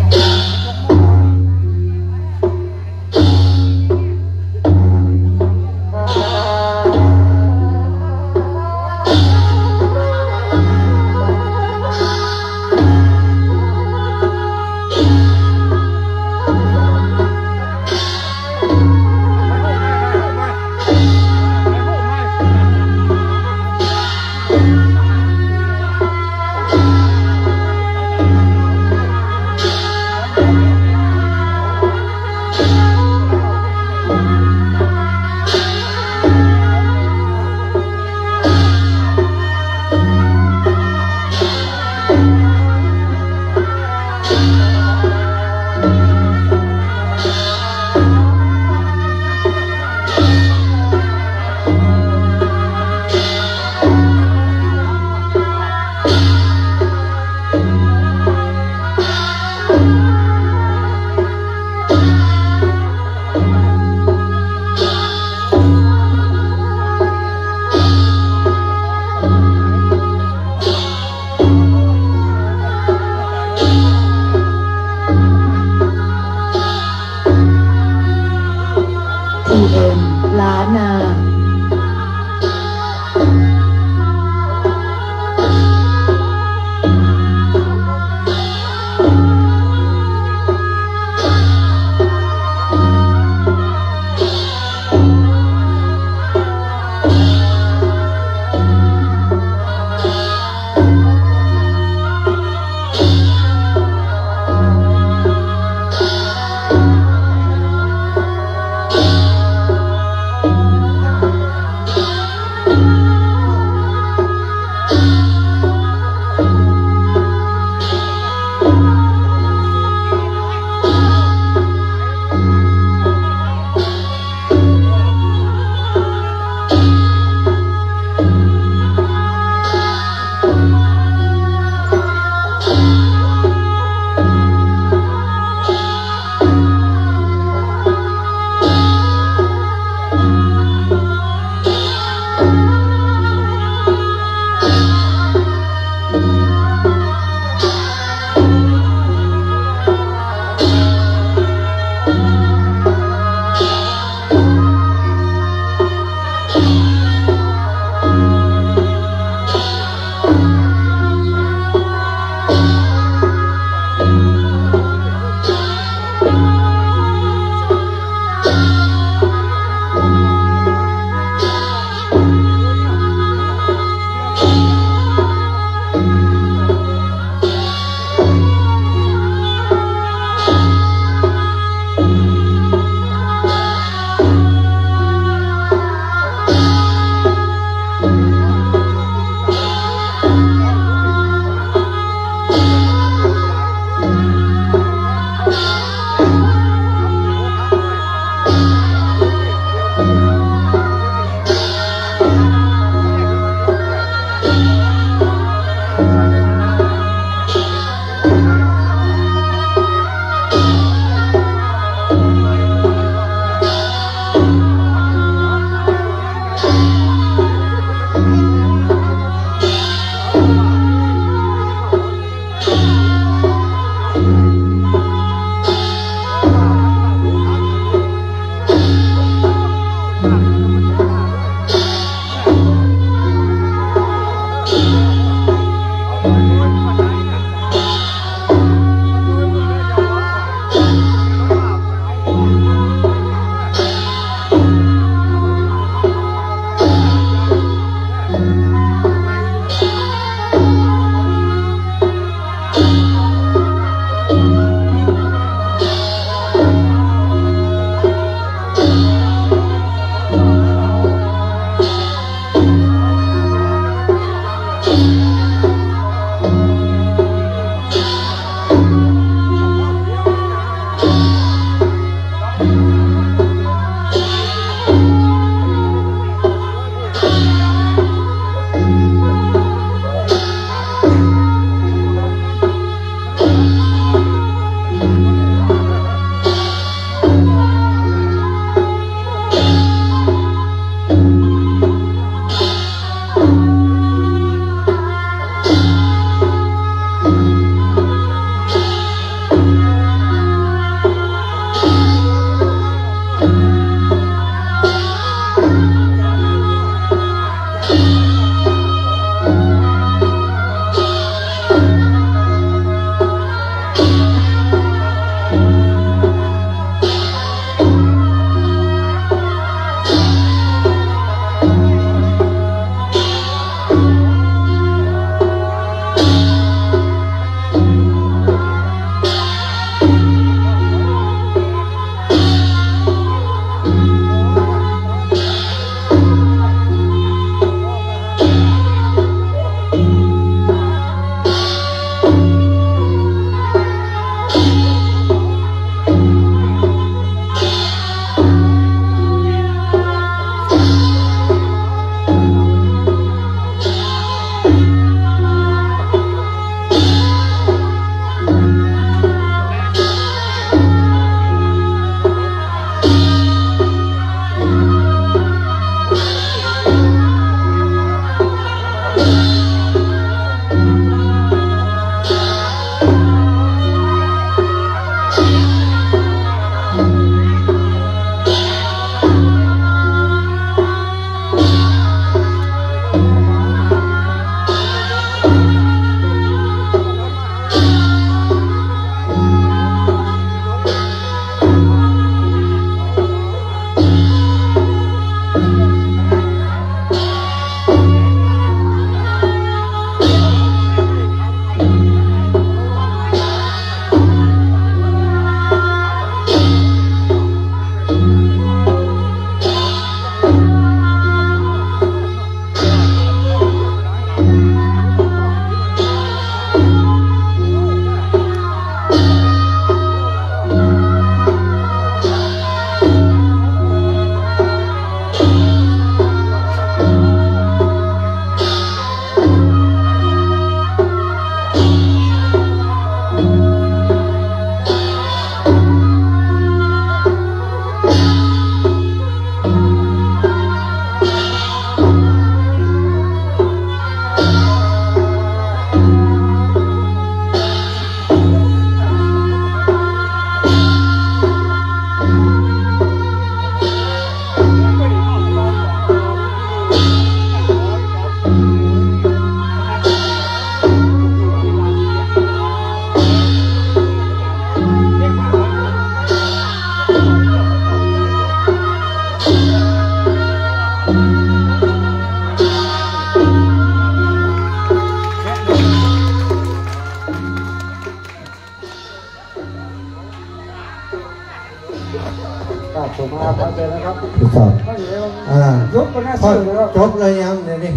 ครับผมมาครับเชิญนะครับ ทดสอบ ไม่เหลือ อ่า ยกไปหน้า พอ เสื้อเลยครับ จบแล้วยังเดี๋ยวนี้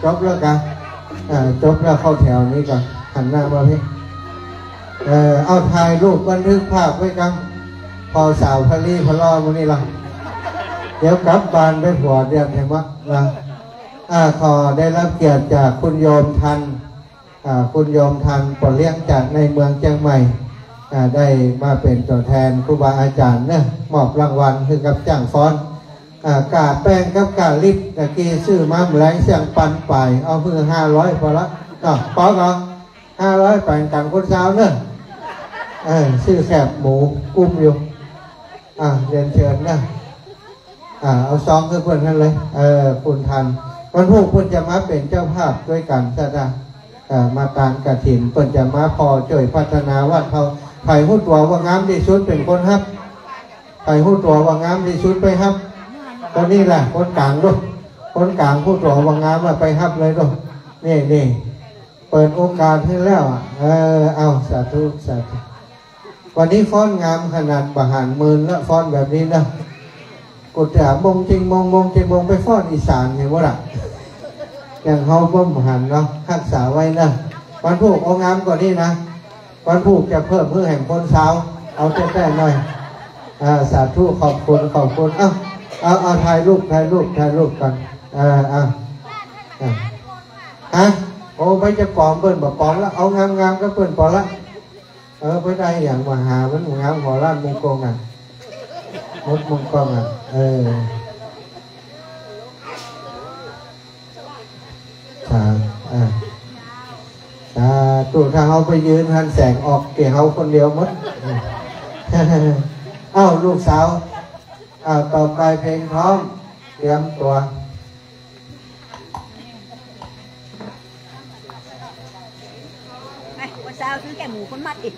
จบแล้วกัน อ่า จบแล้วเข้าแถวนี้ก่อน หันหน้ามาพี่ เออ เอาถ่ายรูปบันทึกภาพไว้กัน พอสาวพะลีพะลอมื้อนี้ละ เดี๋ยวกลับบ้านไปผัวเดือนให้หมดนะ อ่า ขอได้รับเกียรติจากคุณโยมทัน อ่า คุณโยมทัน ปอเลี้ยงจากในเมืองเชียงใหม่ อ่า ได้มาเป็นตัวแทนครูบาอาจารย์เนอะ มอบรางวัลให้กับจ้างฟ้อน อ่า กาแป้งกับกาลิป ตะกี้ซื้อมาแหลงเสี่ยงปันไป เอามือห้าร้อยพอละ เนาะ พอก่อน ห้าร้อย ไปกันคนสาวเนอะ เออ ซื้อแคบหมูกุ้มอยู่ อ่า เรียนเชิญนะ อ่า เอาซองให้เพื่อนนั่นเลย เออ คุณทัน วันพุธเพื่อนจะมาเป็นเจ้าภาพด้วยกันซะนะ เอ่อ มาตานกฐิน เพื่อนจะมาพอช่วยพัฒนาวัดเขา ใผฮู้ตั๋วว่างามที่สุดเป็นคนฮับ ใผฮู้ตั๋วว่างามที่สุดไปฮับ คนนี้แหละ คนกลางลูก คนกลางฮู้ตั๋วว่างามอะ ไปฮับเลยลูก นี่ นี่ เปิดโอกาสให้แล้วอะ เออ เอา สาธุ สาธุ วันนี้ฟ้อนงามขนาดบ่หันหมื่นละ ฟ้อนแบบนี้นะ กูจะมงจริงมง มงจริงมง ไปฟ้อนอีสานไงวะล่ะ อย่างเฮาบ่หันเนาะ รักษาไว้นะ วันพุธเอางามกว่านี้นะ วันพุธจะเพิ่มเพื่อแห่งคนสาว เอาแท้ๆหน่อย อ่า สาธุ ขอบคุณ ขอบคุณ เอ้า เอา เอา ถ่ายรูป ถ่ายรูป ถ่ายรูปกัน อ่า อ่า อ่า ฮะ โอ้ ไปจะปลอมเปิ้นบ่ปลอมละ เอางามๆก็เปิ้นปลอมละ เออ ไปได้อย่างมาหามันงามหัวล้านมงกงอ่ะ มดมงกงอ่ะ เออ สา อ่า สาธุ ถ้าเฮาไปยืนหันแสงออกแก่เฮาคนเดียวหมด เอ้า ลูกสาว อ่า ต่อไปเพลงพร้อม เตรียมตัว ไป วันเช้าซื้อแกะหมูคนมัดอีก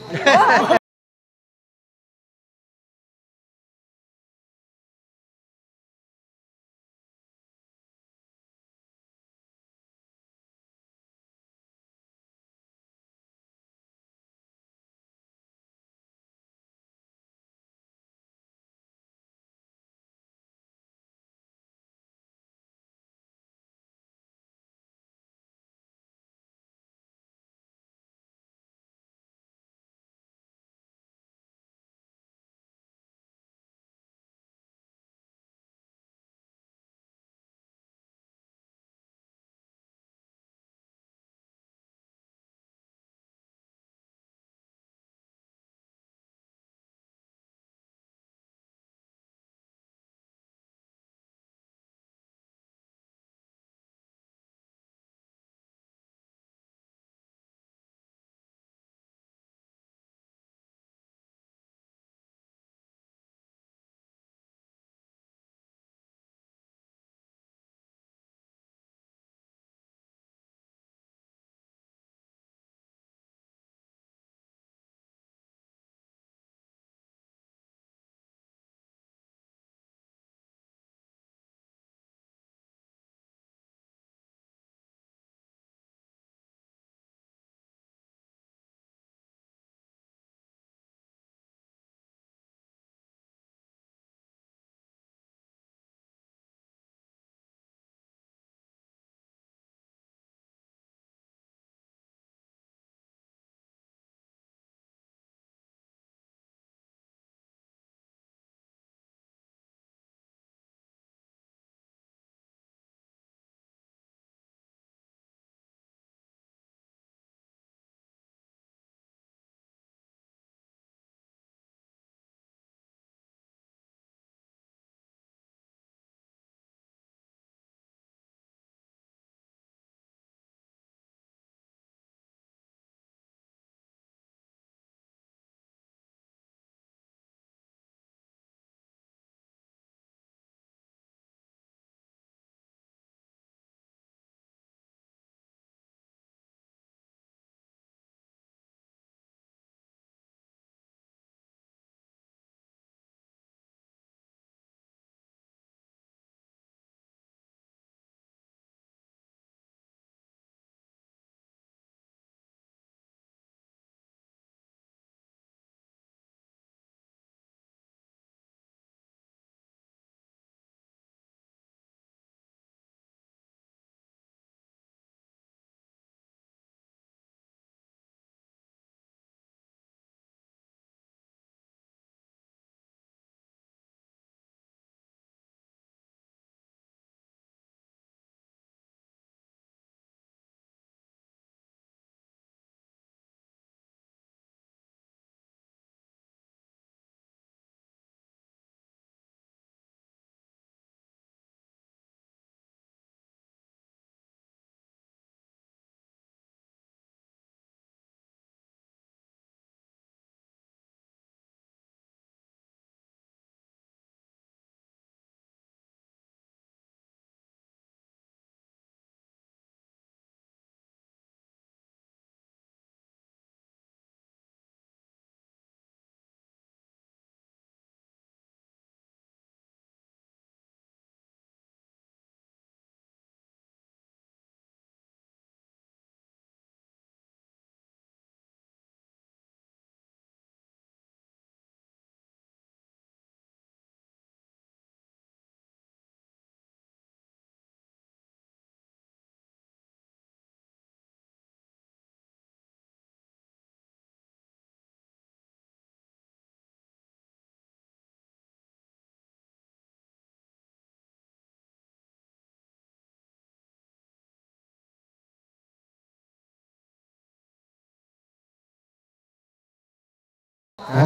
ฮะ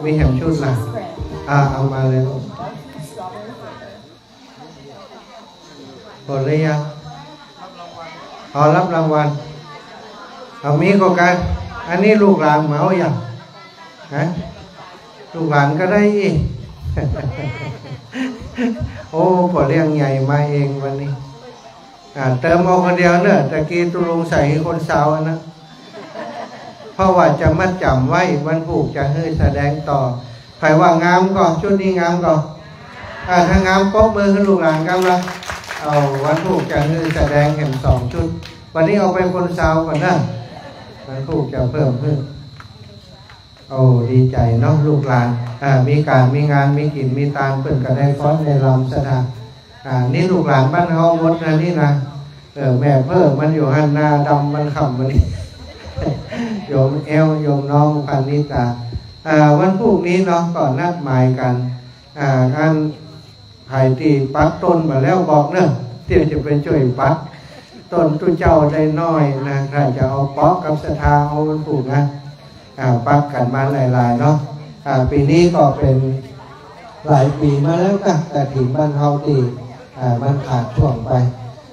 มีแหมชุดล่ะ อ่า เอามาเลยลูก หมดหรือยัง ขอรับรางวัล เอามีก็กัน อันนี้ลูกหลานเหมาอย่าง ฮะ ลูกหลานก็ได้อีก โอ้ พ่อเลี้ยงใหญ่มาเองวันนี้ อ่า เติมเอาคนเดียวเนอะ ตะกี้ตุลุงใส่ให้คนซาวนะ เพราะว่าจะมัดจ๋ำไว้ วันพูกจะหื้อแสดงต่อ ใครว่างามก็ ชุดนี้งามก็ อ่า ถ้างามปรบมือให้ลูกหลานกันละ เอา วันพูกจะหื้อแสดงแหมสองชุด วันนี้เอาไปคนซาวก่อนนะ วันพูกจะเพิ่มหื้อ โอ้ ดีใจเนาะ ลูกหลาน อ่า มีการ มีงาน มีกิน มีตาน เปิ้นก็ได้ฟ้อนได้รำซะนะ อ่า นี่ลูกหลานบ้านเฮาหมดนะนี่นะ เออ แม่เพิ่มมันอยู่หั่น หน้าดำมันค่ำวันนี้ โยมแอล โยมน้องพานิตา อ่า วันพูกนี้เนาะ ก็นัดหมายกัน อ่า อัน ไผตี้ปักต้นมาแล้วบอกเนอะ เดี๋ยวจะไปช่วยปัก ต้นตุ๊เจ้าได้น้อยนะ ถ้าจะเอาเปาะกับศรัทธาเอาวันพูกนะ อ่า ปักกันมาหลายๆเนาะ อ่า ปีนี้ก็เป็นหลายปีมาแล้วกะ กฐินบ้านเฮาตี้ อ่า มันขาดช่วงไป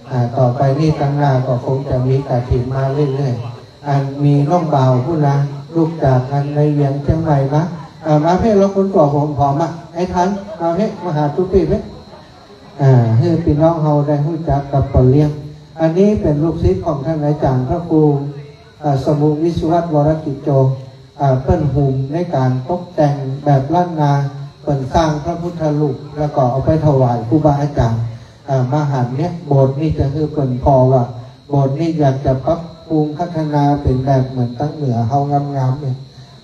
อ่า ต่อไปนี่ตั้งหน้าก็คงจะมีกฐินมาเรื่อยๆ อันมีน้องบ่าวผู้นะ ลูกจากอันในเวียงเชียงใหม่มา อ่า มาเพ่ แล้วคนตัวผมผอมอ่ะ ไอ้ทัน มาเพ่ มาหาตุ๊ปี้เพ่ อ่า ให้พี่น้องเฮาได้รู้จักกับปอเลี้ยง อันนี้เป็นลูกศิษย์ของท่านอาจารย์พระครู อ่า สมุวิศวัตวรกิจโจ อ่า เปิ้นหุมในการตกแต่งแบบล้านนา เปิ้นสร้างพระพุทธรูป แล้วก็เอาไปถวายครูบาอาจารย์ อ่า มาหันเนี่ย โบสถ์นี่จะคือเปิ้นพอว่า โบสถ์นี่อยากจะปรับปรุงพัฒนาเป็นแบบเหมือนตั้งเหนือเฮางามๆเนี่ย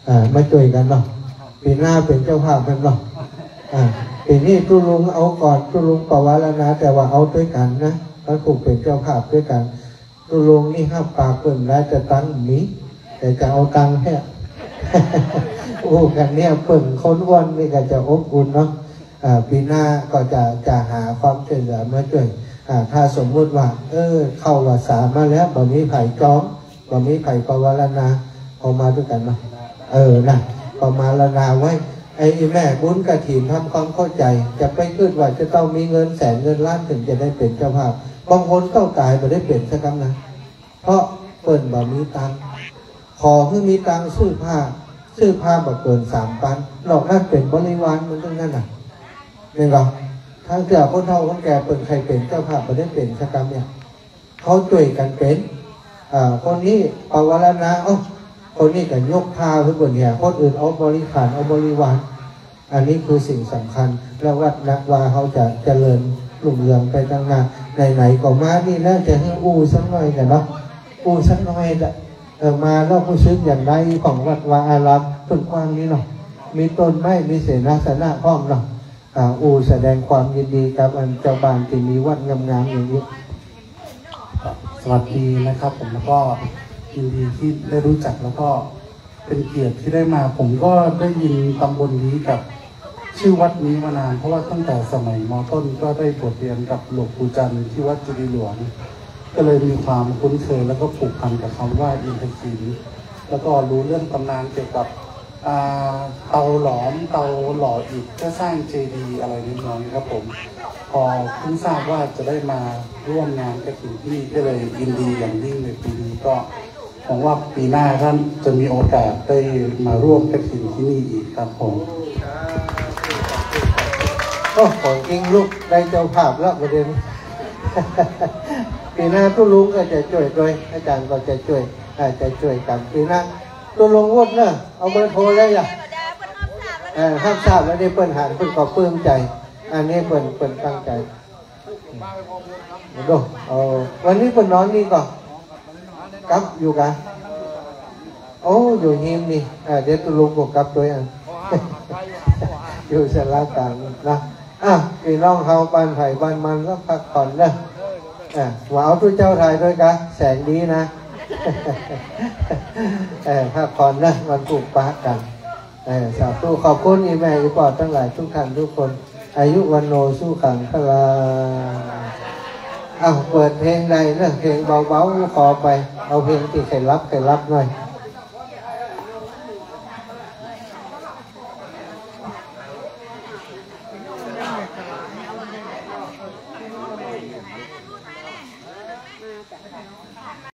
อ่า มาช่วยกันเนาะ ปีหน้าเป็นเจ้าภาพกันเนาะ อ่า ปีนี้ตุ๊ลุงเอาก่อน ตุ๊ลุงปวารณา แต่ว่าเอาด้วยกันนะ พระครูเป็นเจ้าภาพด้วยกัน ตุ๊ลุงนี่ห้าปากเปิ้นได้จะตังค์มี แต่จะเอาตังค์แท้ โอ้ กันเนี่ยเปิ้นคนอ้วนนี่ก็จะอบอุ่นเนาะ อ่า ปีหน้าก็จะ จะหาความช่วยเหลือมาช่วย อ่า ถ้าสมมุติว่า เออ เข้าพรรษามาแล้ว บ่มีไผจอง บ่มีไผปวารณา เอามาด้วยกันเนาะ เออ นะ ปวารณาไว้ ไอ้แม่บุญกฐินทำความเข้าใจ จะไปคิดว่าจะต้องมีเงินแสนเงินล้านถึงจะได้เป็นเจ้าภาพ บางคนต้องตายบ่ได้เป็นสักครั้งนะ เพราะเปิ้นบ่มีตังค์ ขอให้มีตังค์ซื้อผ้า ซื้อผ้าบ่เกินสามปัน นอกนั้นเป็นบริวารมันทั้งนั้นน่ะ แม่นบ่ ทั้งเทื่อคนเฒ่าคนแก่เปิ้นใครเป็นเจ้าภาพบ่ได้เป็นสักครั้งเนี่ย เขาช่วยกันเป็น อ่า คนนี้ปวารณา เอ้า คนนี้ก็ยกผ้าให้เปิ้นเนี่ย คนอื่นเอาบริขาร เอาบริวาร อันนี้คือสิ่งสำคัญ แล้ววัดนะว่าเขาจะเจริญรุ่งเรืองไปข้างหน้า ไหนๆก็มานี่แล้ว จะให้อู้สักหน่อยกันเนาะ อู้สักหน่อยละ เออ มาแล้วรู้สึกอย่างไรของวัดวาอารามเปิ้นกว้างนี้เนาะ มีต้นไม้ มีเสนาสนะพร้อมเนาะ อ่า อู้แสดงความยินดีกับอันเจ้าบ้านที่มีวัดงามๆอย่างนี้ สวัสดีนะครับผม แล้วก็ยินดีที่ได้รู้จัก แล้วก็เป็นเกียรติที่ได้มา ผมก็ได้ยินตำบลนี้กับชื่อวัดนี้มานาน เพราะว่าตั้งแต่สมัย ม.ต้น ก็ได้บวชเรียนกับหลวงปู่จันทร์ที่วัดเจดีย์หลวง ก็เลยมีความคุ้นเคย แล้วก็ผูกพันกับคำว่าอินทขิล แล้วก็รู้เรื่องตำนานเกี่ยวกับ อ่า เตาหลอม เตาหล่ออิฐเพื่อสร้างเจดีย์อะไรนิดหน่อยครับผม พอเพิ่งทราบว่าจะได้มาร่วมงานกฐินที่นี่ ก็เลยยินดีอย่างยิ่งในปีนี้ ก็หวังว่าปีหน้าท่านจะมีโอกาสได้มาร่วมกฐินที่นี่อีกครับผม โอ้ ของจริงลูก ได้เจ้าภาพแล้วประเด็น ปีหน้าตุ๊ลุงก็จะช่วยด้วย อาจารย์ก็จะช่วย อ่า จะช่วยกัน ปีหน้าตุ๊ลุงวุฒิเนอะ เอาเบอร์โทรแล้วอย่า เออ รับทราบแล้วนี่ เปิ้นหันเปิ้นก็ปลื้มใจ อันนี้เปิ้น เปิ้นตั้งใจ ดู เอา วันนี้เปิ้นนอนนี่ก่อน กลับอยู่กะ โอ้ อยู่ฮิมนี่ อ่า เดี๋ยวตุ๊ลุงก็กลับด้วยอ่ะ อยู่ศาลากลางนะ อ่ะ พี่น้องเฮาบ้านไผบ้านมันก็พักผ่อนเนอะ อ่ะ ว่าเอาตุ๊เจ้าถ่ายด้วยกะ แสงดีนะ เออ พักผ่อนเนอะ วันพูกปะกัน เออ สาธุ ขอบคุณอีแม่อีปอทั้งหลายทุกท่านทุกคน อายุวัณโณสุขังพลัง อ้าว เปิดเพลงใดเนอะ เพลงเบาๆ ขอไป เอาเพลงที่ใครรับ ใครรับหน่อย